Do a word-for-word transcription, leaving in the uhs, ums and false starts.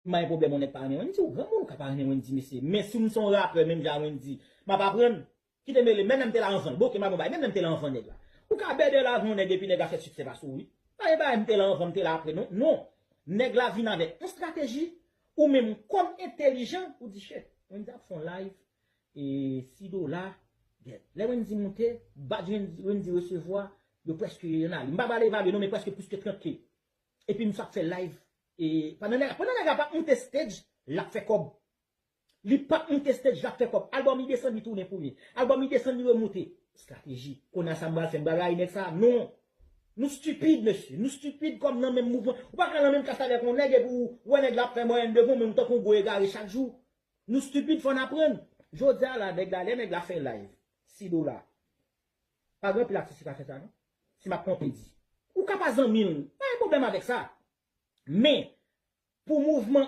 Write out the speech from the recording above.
M pa gen pwoblèm yon nèg pa renmen Wendy, ou granmoun ou ka pa renmen Wendy, mesye. Men si m se yon rapè, menm jan Wendy, m ap aprann. Kite mele, menm lè m te la anvan l, bon, ok, m ap bay, menm lè m te la anvan nèg la. Ou ka bèdè la avè yon nèg epi nèg la fè siksè pase w, wi. Pa gen bagay m te la anvan, m te la apre, non, non. Nèg la vin avèk yon estrateji, ou menm kòm entèlijan, ou di, shit, Wendy ap fè yon live, e si dola, gèt. Lè Wendy monte, badge Wendy, Wendy resevwa, yo prèske, y ann ale. M pa pral evalye, non, men prèske plis ke trant K. Epi misye ap fè live. E pandan nèg, pandan nèg la p ap monte stage, l ap fè kòb. Li p ap monte stage, l ap fè kòb. Album li desann, li tounen premye. Album li desann, li remonte. Estrateji. Kounye a sa m pral fè, m pral rayi nèg sa? Non. Nou stipid, mesye. Nou stipid kòm nan menm mouvman. Ou pa ka nan menm klas avèk yon nèg epi ou wè nèg la ap fè mwayèn devan w, men ou tankou yon gwo egare chak jou. Nou stipid, fò n aprann. Jodi a la, nèg la, lè nèg la fè live, si dola. Pa gen anpil atis ki ka fè sa, non. Si m ap konte di. Ou ka pa zanmi l, pa gen pwoblèm avèk sa. Men, pou mouvman